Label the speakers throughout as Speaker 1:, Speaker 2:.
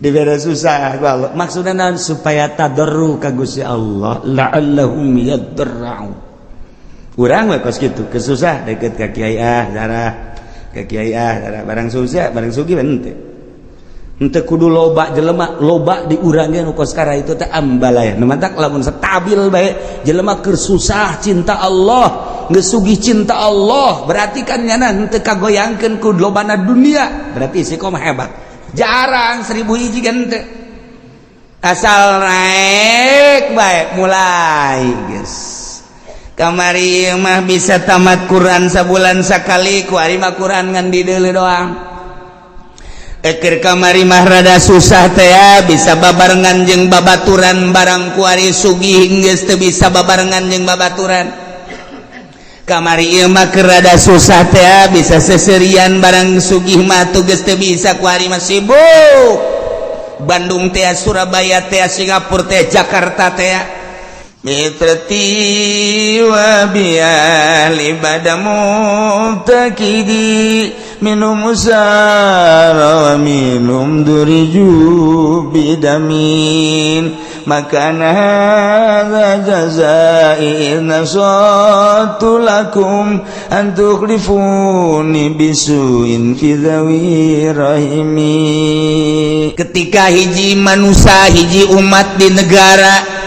Speaker 1: Dibere susah ku Allah, maksudna naon? Supaya tadarru ka Gusti Allah, la'allahum yadarra'un. Urang we kos kitu, kesusah deket ka kiai, ah darah ka kiai, ah darah. Barang susah, barang sugih henteu. Henteu kudu loba jelema, loba di urang ge nu kos kara itu teh ambalaya. Nu matak lamun stabil bae jelema, keur susah cinta Allah, geus sugih cinta Allah, berarti kan nyana henteu kagoyangkeun ku lobana dunia, berarti istiqomah hebat. Jarang 1000 hiji kan teu. Asal naik bae mulai geus. Kamari mah bisa tamat Quran sabulan sakali, kuari mah Quran ngan dideuleu doang. Eker kamari mah rada susah teh ya, bisa babarengan jeung babaturan, barang kuari sugih geus teu bisa babarengan jeung babaturan. Kamari ieu mah keur rada susah teh ya, bisa seserian, barang sugih mah tuh geus teu bisa, kuari mah sibuk. Bandung teh, Surabaya teh, Singapura teh, Jakarta teh. Mitrati wa biali bada mubtakidi minum usara wa minum duriju bidamin maka hadza jazai in nasatu lakum an tukhlifuni bisuin fi dhawi rahimi. Ketika hiji manusia, hiji umat di negara,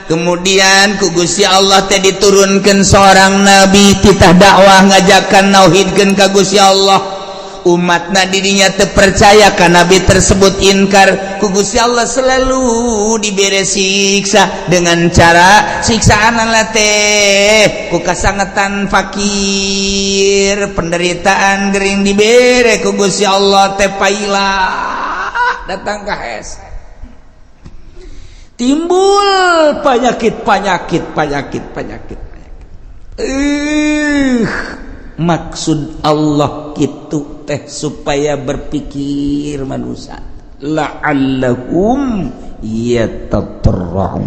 Speaker 1: kemudian ku Gusti Allah teh diturunkan seorang nabi, titah dakwah, ngajakan nauhidkeun ka Gusti Allah. Umatna dirinya terpercaya ka nabi tersebut, inkar. Ku Gusti Allah selalu diberi siksa dengan cara siksaan teh ku kasangetan, fakir, penderitaan, gering, dibere ku Gusti Allah teh paila datang ka hes, timbul penyakit, penyakit, penyakit, penyakit, penyakit. Maksud Allah gitu teh supaya berpikir manusia, la'allahum yatadarra'un,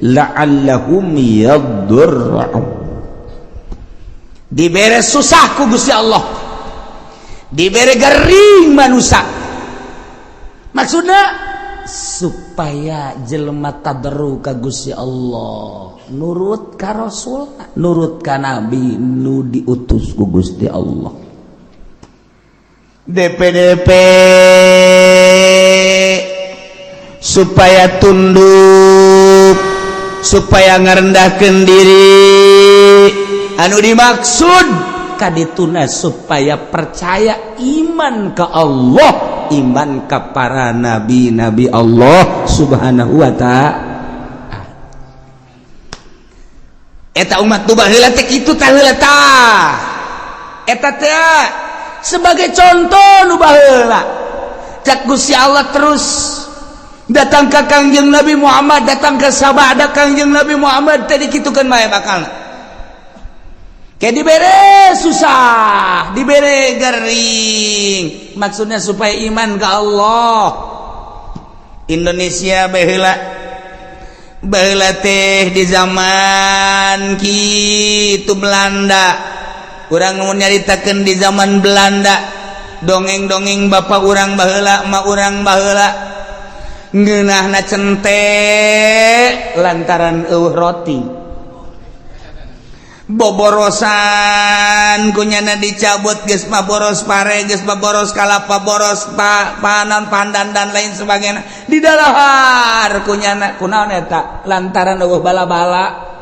Speaker 1: la'allahum yadarra'un. Dibere susah ku Gusti Allah, dibere gering manusia, maksudnya supaya jelema tadarru ka Gusti Allah, nurut ka Rasul, nurut ka nabi nu diutus ku Gusti Allah. DPDP supaya tunduk, supaya ngerendahkan diri. Anu dimaksud kadituna supaya percaya, iman ke Allah, iman ke para nabi-nabi Allah Subhanahu wa ta'ala. Eta umat nu baheula teh kitu tah, heula tah. Eta teh sebagai contoh nu baheula. Cak Gusti Allah terus datang ke Kangjeng Nabi Muhammad, datang ke sabada Kangjeng Nabi Muhammad tadi, kitukeun bae bakal. Kayak dibere susah, dibere gering, maksudnya supaya iman ke Allah. Indonesia baheula, baheula teh di zaman kitu Belanda. Urang mau nyaritakeun di zaman Belanda, dongeng-dongeng bapak urang baheula, emak urang baheula, ngeunahna cente lantaran eueuh roti, boborosan kunyana dicabut, geus mah boros pare, geus mah boros kalapa, boros pa, panan, pandan, dan lain sebagainya di dalahar kunyana. Kunaon eta? Lantaran eueuh bala-bala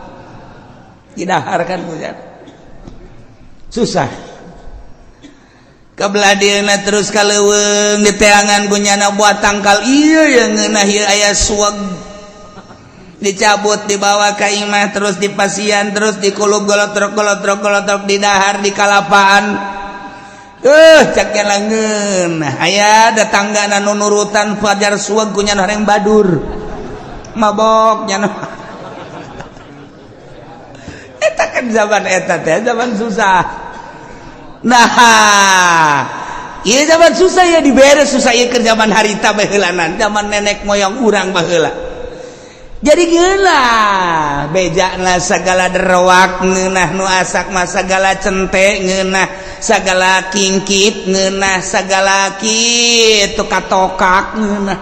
Speaker 1: didahar kan kunyana susah. Kebelah dieuna terus ka leuweung, diteangan kunyana buat tangkal ieu yang ngeunah ieu aya suweg, dicabut, dibawa ke imah, terus dipasian, terus dikulub, golotrok, golotrok, golotrok, didahar di kalapaan. Cak langeun aya datangga nu nurutan fajar suweg kunyana yang badur mabok nyana. Eta kan zaman eta teh zaman susah. Nah, iya, zaman susah ya, dibere susah ieu keur zaman harita baheulanan, zaman nenek moyang urang baheula. Jadi gila bejana segala derwak ngeunah, nu asak mah segala cente ngeunah. Segala kingkit ngeunah, segala kitu katokak ngeunah.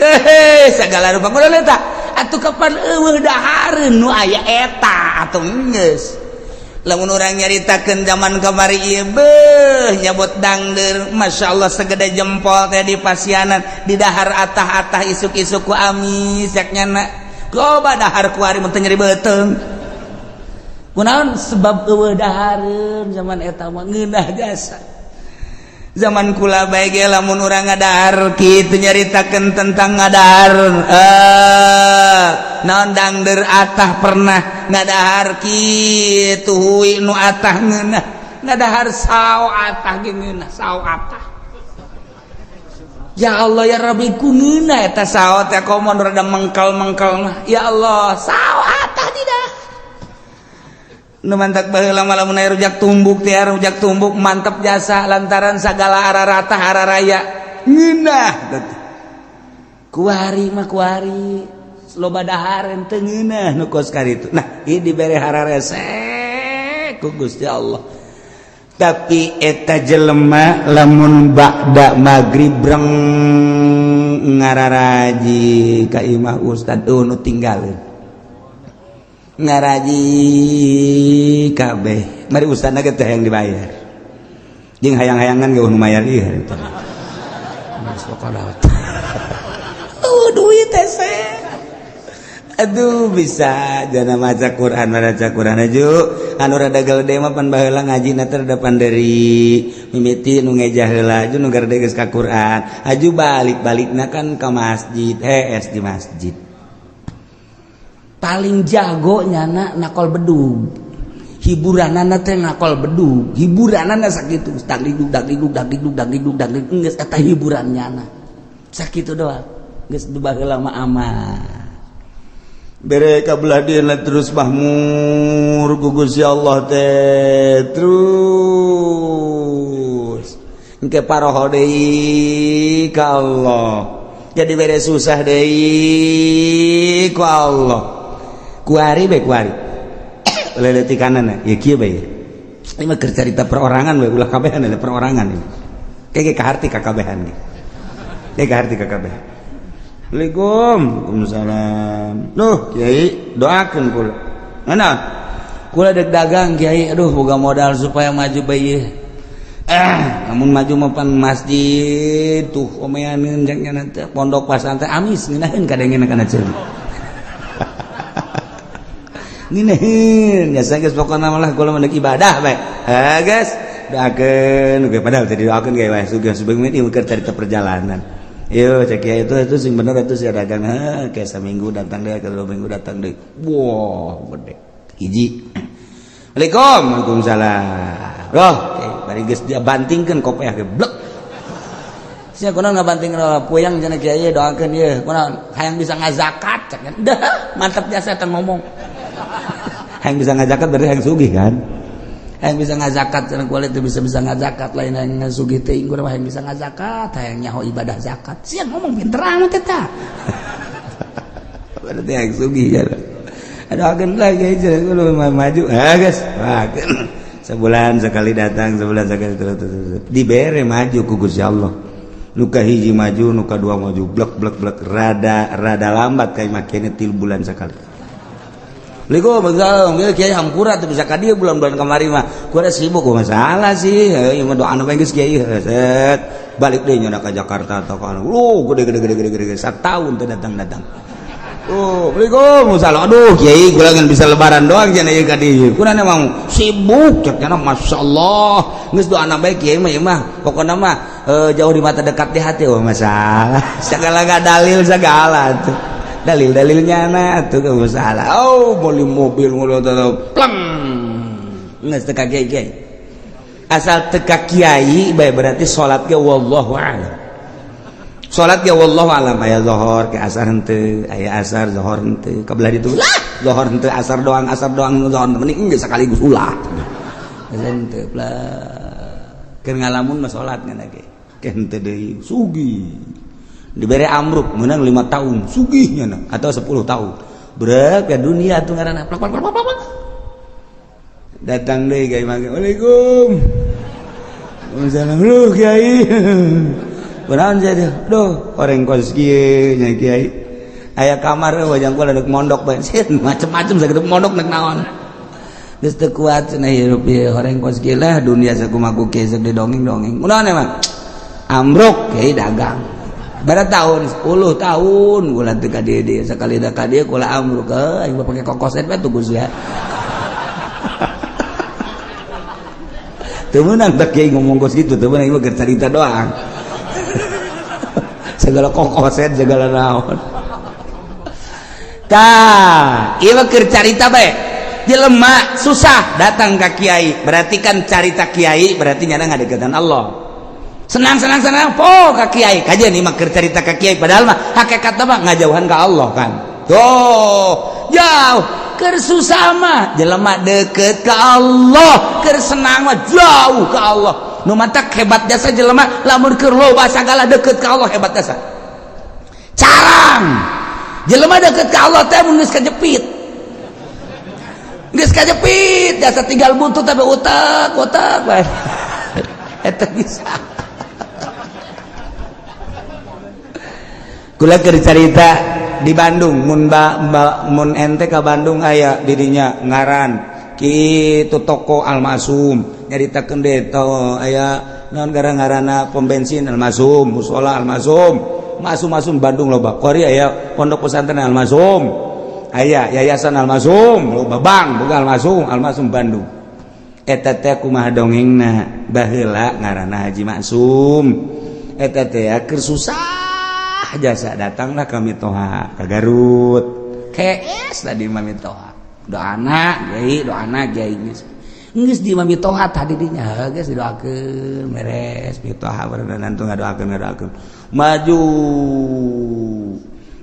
Speaker 1: Hehe, segala rupa kudu eta. Atuh kapan eueuh dahareun nu aya eta atuh geus. Lamun urang nyaritakeun zaman kamari ieu, beuh, nyabot dangdeur, Masya Allah, segede jempol teh di pasianan di dahar atah-atah isuk-isuk ku amis yak nyana. Coba dahar kuari mun teu nyeri beuteung. Kunaon? Sebab eueuh dahareun zaman eta mah ngeunah jasa. Zaman kula bae ge lamun urang ngadahar kitu, nyaritakeun tentang ngadahar naon, dangdeur atah, pernah ngadahar kitu hui nu atah ngeunah, ngadahar sao atah ge ngeunah, sao atah. Ya Allah ya Rabbi, ku ngeunah eta sao teh, komo rada mengkal-mengkal mah. Ya Allah, sao atah tidak. Nu mantak baheula mah lamun aya rujak tumbuk teh, rujak tumbuk mantep jasa lantaran sagala ararata araraya ngeunah. Kuari mah kuari loba dahareun teu ngeunah nu kos karitu. Nah, ieu dibere hararese ku Gusti Allah. Tapi eta jelema lamun ba'da magrib breng ngararaji ka imah ustad, oh, nu tinggalin ngaraji kabeh, mari ustadna ge teh yang dibayar jeung hayang-hayangan ge nu mayar ieu. Oh, duit teh. Aduh, bisa jana maca Quran, maca Quran aju anu rada gede mah pan baheula ngajina teh rada panderi, mimiti nu ngejah heula aju nu garede geus ka Quran aju, balik-balikna kan ka masjid, hees di masjid. Paling jago nyana nakol bedug, hiburanana teh ngakol bedug, hiburanana sakitu, dagdugdug dagdugdug dagdugdug dagdugdug dagdugdug, geus eta hiburan nyana sakitu doang. Geus baheula mah aman bere kabelah dieuna, terus mahmur ku Gusti Allah teh, terus engke paroho deui ka Allah, jadi bere susah deui ku Allah. Kuari bae, kuari leletikanana ya kieu bae. Ini mah keur carita perorangan we, ulah kabehan, ada perorangan ini kayak kaharti ka kabehan ge, kayak kaharti ka kabehan. Assalamualaikum. Waalaikumsalam. Duh, Kiai, doakeun kula. Mana? Kula dek dagang, Kiai. Aduh, boga modal supaya maju bae. Namun maju mah pan masjid tuh omeaneun jang nya pondok pasantren amis ngeunaheun kadengeuna kana ceuli. Ngeunaheun ya geus, pokona malah kula mah ibadah bae. Eh, guys, doakeun ge, padahal tadi doakeun ge wae sugih subuh ieu keur carita perjalanan. Yo cek ya, itu sing bener itu sih dagang. Heh, kayak seminggu datang deh, kalau 2 minggu datang deh. Wah, gede. Hiji. Assalamualaikum. Waalaikumsalam. Roh, bari geus dia bantingkeun kopiah ge blek. Sia kunaon ngabanting puyang cenah, kiai doakeun ieu. Kunaon hayang bisa ngazakat cek. Dah, mantap jasa eta ngomong. Hayang bisa ngazakat berarti hayang sugih kan? Hayang bisa ngazakat cenah, kuali teu bisa-bisa ngazakat, lain hayang sugih teuing, urang hayang bisa ngazakat, hayang nyaho ibadah zakat. Sia ngomong pinter amat eta. Berarti hayang sugih ya. Aduh, lagi aja kudu maju. Ah, guys. Wah, sebulan sekali datang, sebulan sekali terus, terus, terus. Dibere maju ku Gusti Allah. Nu kahiji maju, nu kadua maju, blek blek blek, rada rada lambat kayak makanya 3 bulan sekali. Assalamualaikum, waalaikumsalam. Kiai hampura teu bisa ka dieu bulan-bulan kamari mah. Kuari sibuk, masalah sih. Ieu mah doa anu geus kiai set. Balik deui nya ka Jakarta atau ka anu. Lu gede gede gede gede gede satahun teu datang-datang. Oh, Assalamualaikum, salah. Aduh, kiai kula ngan bisa lebaran doang cenah ieu ka dieu. Kuna emang sibuk cek nya, masyaallah. Geus doana bae kiai mah, ieu mah. Pokona mah jauh di mata dekat di hati. Oh, masalah. Segala gak dalil segala tuh. Dalil-dalilnya na tuh gak masalah. Oh, beli mobil ngono pleng. Geus teu ka kiai kiai. Asal teu ka kiai bae berarti salat ge wallahu a'lam. Salat ge wallahu a'lam, aya zuhur ke asar henteu, aya asar zuhur henteu, kabelah ditu lah zuhur henteu, asar doang, asar doang, zuhur mending geus sekaligus ulah. Henteu lah. Keur ngalamun mah salat ngan ge. Ke henteu deui sugih. Dibere amruk menang 5 tahun sugihnya atau 10 tahun. Berat ke dunia tuh ngaranna plak plak plak plak. Datang deui ka imah, "Waalaikum Waalaikumsalam." "Lu kiai, kunaon jadi?" "Duh, orang kos kieu nya kiai, aya kamar wajang kula dek mondok bae." Macem-macem sakitu mondok nek naon. Geus teu kuat cenah hirup ieu, horeng kos kieu lah, dunia sakumaha ku kieu sok didongeng-dongeng. Kunaon emang? Ambruk kiai dagang. Berapa tahun? 10 tahun kula teu ka dieu dieu, sakali da ka dieu kula ambruk heuh, aing mah pake kokoset bae tuh ya. Teu meunang tak kiai ngomong kos kitu, teu meunang, ieu cerita doang. Segala kokoset, segala naon. Tah, ieu mah keur carita bae. Jelema susah datang ka kiai, berarti kan carita kiai berarti nyana ngadeukeutan Allah. Senang senang senang po ka kiai, kajian ieu mah keur carita ka kiai, padahal mah hakikatna mah ngajauhan ka Allah kan. Tuh, jauh. Keur susah mah jelema deket ka Allah, keur senang mah jauh ka Allah. Nu matak hebat jasa jelema lamun keur loba sagala deket ka Allah, hebat jasa. Carang jelema deket ka Allah teh mun geus kajepit. Geus kajepit jasa tinggal buntut tapi utak utak bae. Eta bisa. Kula keur carita di Bandung, mun ba, ba, mun ente ka Bandung aya dirinya ngaran kitu toko Almasum, nyaritakeun deui to aya naon gara ngaranna pom bensin Almasum, musola Almasum, masum-masum Bandung loba. Kuari aya pondok pesantren Almasum, aya yayasan Almasum, loba bank boga Almasum, Almasum Bandung. Eta teh kumaha dongengna, baheula ngaranna Haji Maksum. Eta teh keur susah jasa datanglah kami toha ke Garut. KS tadi mami toha. Doana kiai, doana kiai geus. Geus di mami toha tadi dinya geus didoakeun beres mitoha berenang tuh ngadoakeun ngadoakeun. Maju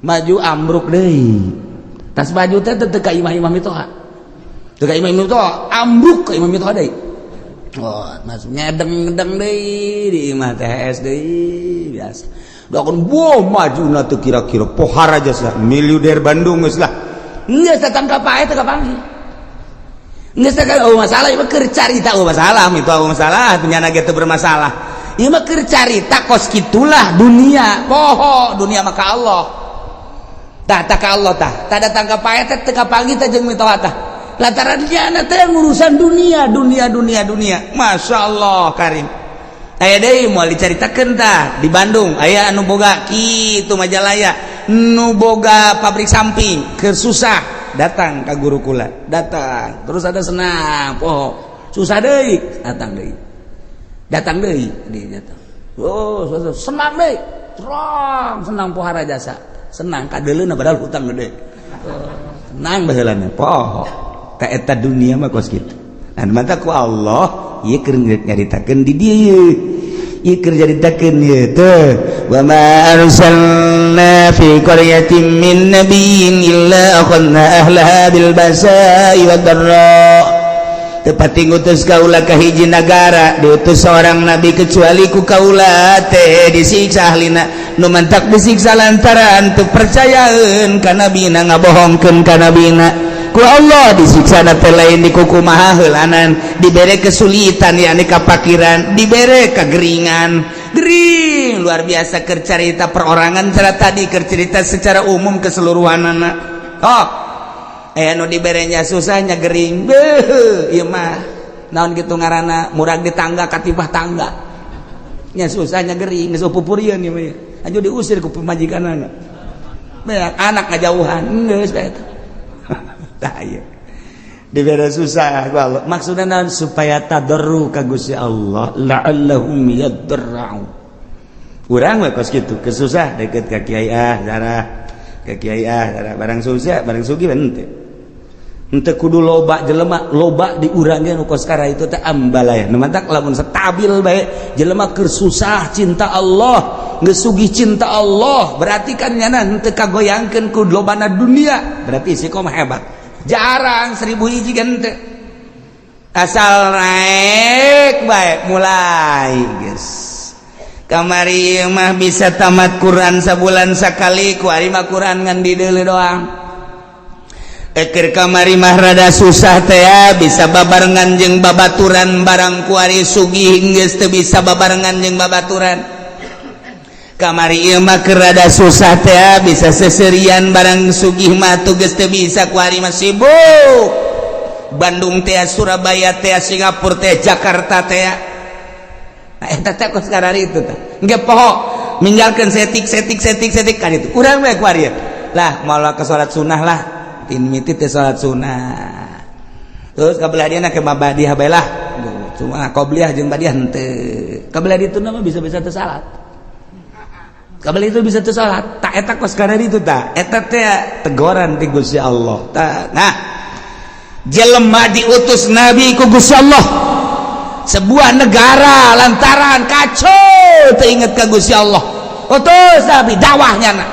Speaker 1: maju ambruk deui. Tas baju teh teu ka imah-imah mitoha. Teu ka imah mitoha, ambruk ka imah mitoha deui. Oh, masuk ngedeng-ngedeng deui di imah THS deui biasa. Doakeun boh maju na teu kira-kira pohara jasa miliuder Bandung geus lah. Geus datang ka pae teu kapanggih. Geus teh oh masalah ieu mah keur carita, oh masalah itu, oh masalah nyana ge teu bermasalah. Ieu mah keur carita kos kitulah dunia, poho dunia mah ka Allah. Tah tah ka Allah tah. Tah datang ka pae teh teu kapanggih teh jeung mitoha tah. Lantaran nyana teh ngurusan dunia, dunia, dunia, dunia. Masya Allah karim. Aya deui moal dicaritakeun tah di Bandung, aya anu boga kitu Majalaya, nu boga pabrik samping, keur susah datang ka guru kula, datang. Terus ada senang, poho. Susah deui, datang deui. Datang deui, di datang. Oh, susah. Senang deui. Terang senang pohara jasa. Senang kadeuleuna padahal hutang gede. Oh, senang baheulana poho. Ka eta dunia mah kos kitu. Dan mata ku Allah ieu keur nyaritakeun di dieu. Ieu keur nyaritakeun ieu teh wa ma arsalna fi qaryatin min nabiyyin illa akhadna ahlaha bil basa'i wad dharra. Tepati ngutus kaula ka hiji nagara diutus seorang nabi kecuali ku kaula teh disiksa ahlina, nu mantak disiksa lantaran teu percayaeun ka nabina, ngabohongkeun ka nabina. Ku Allah disiksa teh lain di kukumaha heulanan, dibere kesulitan yakni kapakiran, dibere kegeringan, gering luar biasa. Keur carita perorangan cara tadi, keur cerita secara umum keseluruhan anak. Oh, eh nu diberenya susahnya gering, beuh ieu mah naon kitu ngaranna, murag di tangga katibah tangga nya, susahnya gering geus pupurieun ieu mah, anu diusir ku pamajikanana, beak anak ngajauhan geus bae eta. Tah ieu dibere susah ku Allah, maksudna naon? Supaya tadarru ka Gusti Allah, la'allahum yadarra'u. Urang we kos kitu, kesusah deket ka kiai ah darah, ka kiai ah darah, barang susah barang sugih henteu henteu kudu loba jelema, loba di urang ge nu kos kara itu teh ambalaya. Nu mantak lamun stabil bae jelema keur susah cinta Allah, geus sugih cinta Allah, berarti kan nyana henteu kagoyangkeun ku lobana dunia, berarti istiqomah hebat. Jarang 1000 hiji kan teu, asal naik bae mulai geus. Kamari mah bisa tamat Quran sabulan sakali, kuari mah Quran ngan dideuleu doang. Eker kamari mah rada susah teh ya, bisa babarengan jeung babaturan. Barang kuari sugih, geus teu bisa babarengan jeung babaturan. Kamari ieu mah keur rada susah teh ya, bisa seserian. Barang sugih mah tuh geus teu bisa. Kuari mah sibuk Bandung teh, Surabaya teh, Singapura teh, Jakarta teh. Nah, eta teh kos itu teh nggak poho meninggalkan setik setik setik setik kan itu. Urang we kuari lah malah ke salat sunnah lah, tin miti teh salat sunnah. Terus kabelah dia ke badiah bae lah, cuma qobliyah jeung badiah henteu. Kabelah ditu mah bisa-bisa teu salat, kabelah itu bisa teu salat. Tak eta kos itu tak eta teh tegoran ti Gusti Allah. Nah, jelema diutus nabi ku Gusti Allah sebuah negara lantaran kacau, teringat ke Gusti Allah. Utus nabi dakwahnya. Nah,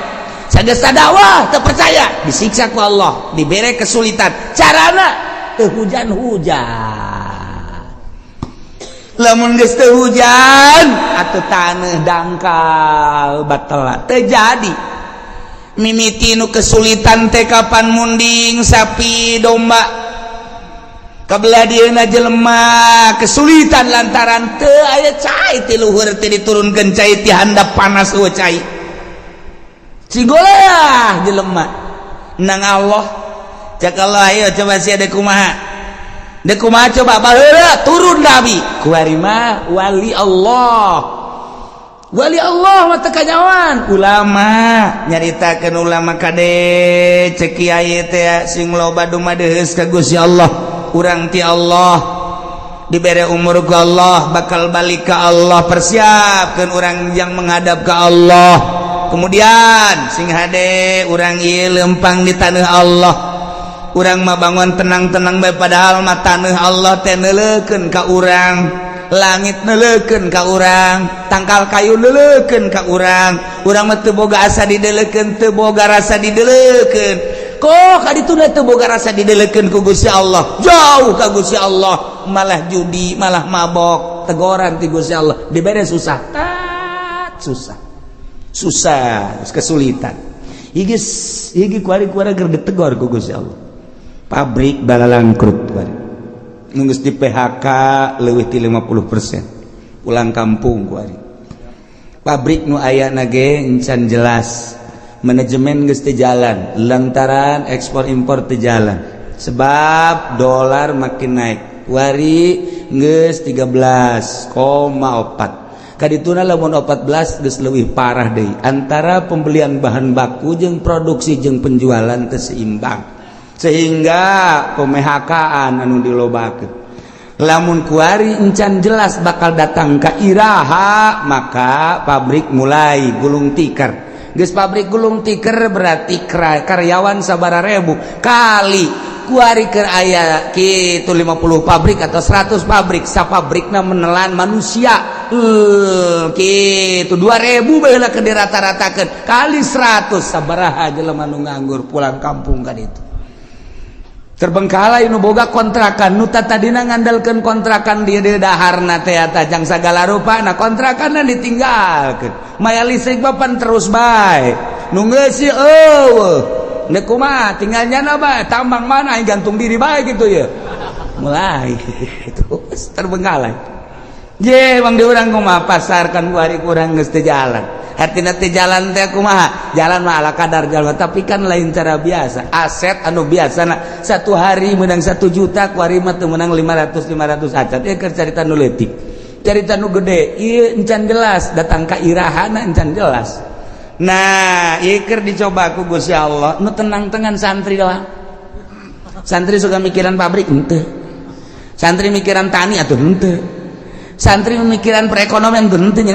Speaker 1: sagesa dakwah terpercaya, disiksa ku Allah, diberi kesulitan. Carana teu hujan-hujan. Lamun geus teu hujan atau tanah dangkal batal terjadi. Mimiti nu kesulitan teh kapan munding sapi domba. Kabelah dieuna jelema kesulitan lantaran teu aya cai ti luhur, teu diturunkeun cai ti handap, panas eueuh cai. Cigoleah jelema nang Allah. Cek Allah, ayo coba sia deuk kumaha, deuk kumaha coba. Baheula turun nabi kuari mah wali Allah. Wali Allah mah teu kanyawan ulama nyaritakeun. Ulama kade, cek kiai teh, sing loba dumadeus ka Gusti Allah. Urang ti Allah dibere umur ku Allah, bakal balik ke Allah. Persiapkan orang yang menghadap ke Allah. Kemudian sing hade urang ieu lempang di tanah Allah. Urang mah bangun tenang-tenang bae, padahal mah tanah Allah teh neuleukeun ka urang, langit neuleukeun ka urang, tangkal kayu neuleukeun ka urang. Urang mah teu boga asa dideulekeun, teu boga rasa dideulekeun. Kok kadituna teu boga rasa dideulekeun ku Gusti Allah, jauh ka Gusti Allah, malah judi, malah mabok. Tegoran ti Gusti Allah, dibere susah, tat susah susah, kesulitan. Iki iki kuari-kuari keur ditegor ku Gusti Allah. Pabrik balalangkrut kuari, geus di PHK leuwih ti 50%, pulang kampung kuari. Pabrik nu aya ge encan jelas, manajemen geus teu jalan lantaran ekspor impor teu jalan sebab dolar makin naik. Kuari geus 13,4. Kadituna lamun 14 geus leuwih parah deui. Antara pembelian bahan baku jeung produksi jeung penjualan teu seimbang, sehingga pemHK-an anu dilobakeun. Lamun kuari encan jelas bakal datang ke iraha, maka pabrik mulai gulung tikar. Geus pabrik gulung tikar, berarti karyawan sabara ribu kali kuari keur aya kitu 50 pabrik atau 100 pabrik, sapabrikna menelan manusia kitu 2000 baheula keur dirata-ratakeun, kali 100, sabaraha jelema nu nganggur pulang kampung kan. Itu terbengkalai. Nu boga kontrakan, nu tadina ngandalkeun kontrakan dia dia daharna teh tajang sagala rupa. Nah, kontrakan ditinggalkeun, maya listrik papan terus bae. Nu geus eueuh, Nek kumaha tinggalnya bae, tambang mana, gantung diri bae gitu ya. Mulai terus terbengkalai. Je bang, di urang kumaha pasar kan kuari kurang geus teu jalan. Hartina teu jalan teh kumaha? Jalan mah ala kadar jalan, tapi kan lain cara biasa. Aset anu biasa nah, satu hari menang 1 juta, kuari mah teu menang 500 500 acan. Ieu keur carita nu leutik. Carita nu gede, ieu encan jelas datang ka irahana, encan jelas. Nah, ieu keur dicoba ku Gusti Allah, nu tenang-tenang santri doang. Santri suka mikiran pabrik henteu. Santri mikiran tani atau henteu. Santri mikiran perekonomian henteu.